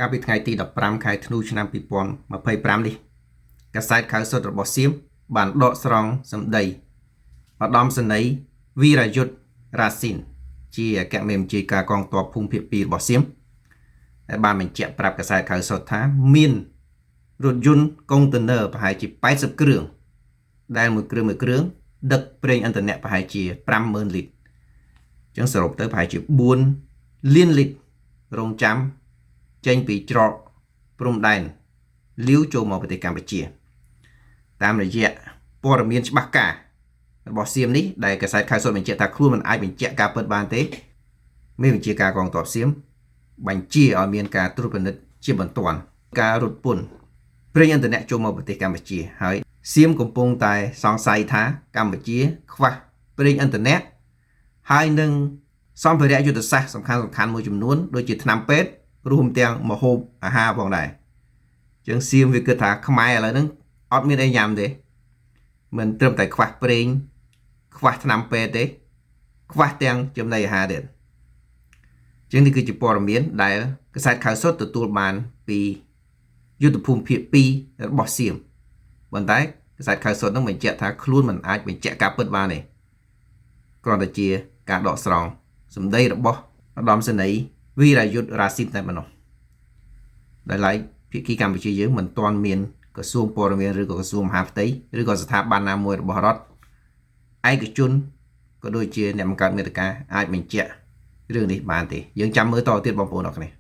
កាលពីថ្ងៃទី15ខែធ្នូឆ្នាំ2025នេះកាសែតខៅសុតរបស់សៀមបានដកស្រង់សម្ដីឧត្តមសេនីយ៍វីរយុទ្ធរ៉ាស៊ីនជាអគ្គមេបញ្ជាការកងទ័ពភូមិភាគ2របស់សៀមដែលបានបញ្ជាក់ប្រាប់កាសែតខៅសុតថាមានរថយន្តកុងតឺន័រប្រហែលជា80គ្រឿងដែលមួយគ្រឿងមួយគ្រឿងដឹកប្រេងឥន្ធនៈប្រហែលជា50000លីត្រអញ្ចឹងសរុបទៅប្រហែលជា4លានលីត្ររងចាំចេញពីច្រកព្រំដែនលាវចូលមកប្រទេសកម្ពុជាតាមរយៈព័ត៌មានច្បាស់ការរបស់សៀមនេះដែលកាសែតខៅសុតបញ្ជាក់ថាខ្លួនមិនអាចបញ្ជាក់ការពិតបានទេមេបញ្ជាការកងទ័ពសៀមបញ្ជាឲ្យមានការត្រួតពិនិត្យជាបន្ទាន់ការរត់ពន្ធប្រេងឥន្ធនៈចូលមកប្រទេសកម្ពុជាហើយសៀមកំពុងតែសង្ស័យថាកម្ពុជាខ្វះប្រេងឥន្ធនៈហើយនឹងសម្ភារៈយុទ្ធសាស្ត្រសំខាន់ៗមួយចំនួនដូចជាថ្នាំពេទ្យរួមទាំងម្ហូបអាហារផងដែរចឹងសៀមវាគិតថាខ្មែរឥឡូវហ្នឹងអត់មានអីញ៉ាំទេមិនត្រឹមតែខ្វះប្រេងខ្វះថ្នាំពេទ្យទេខ្វះទាំងចំណីអាហារទៀតចឹងនេះគឺជាព័ត៌មានដែលកាសែតខៅសុតទទួលបានពីយុទ្ធភូមិភាគ2របស់សៀមប៉ុន្តែកាសែតខៅសុតនឹងបញ្ជាក់ថាខ្លួនមិនអាចបញ្ជាក់ការពិតបានទេគ្រាន់តែជាការដកស្រង់សម្ដីរបស់ឧត្តមសេនីយ៍វីរយុទ្ធរ៉ាស៊ីនតែប៉ុណ្ណោះដោយឡែកភាគីកម្ពុជាយើងមិនទាន់មានក្រសួងព័ត៌មានឬក៏ក្រសួងមហាផ្ទៃឬក៏ស្ថាប័នណាមួយរបស់រដ្ឋឯកជនក៏ដូចជាអ្នកបង្កើតមាតិកាអាចបញ្ជាក់រឿងនេះបានទេយើងចាំមើលតទៀតបងប្អូនអរគ្នា។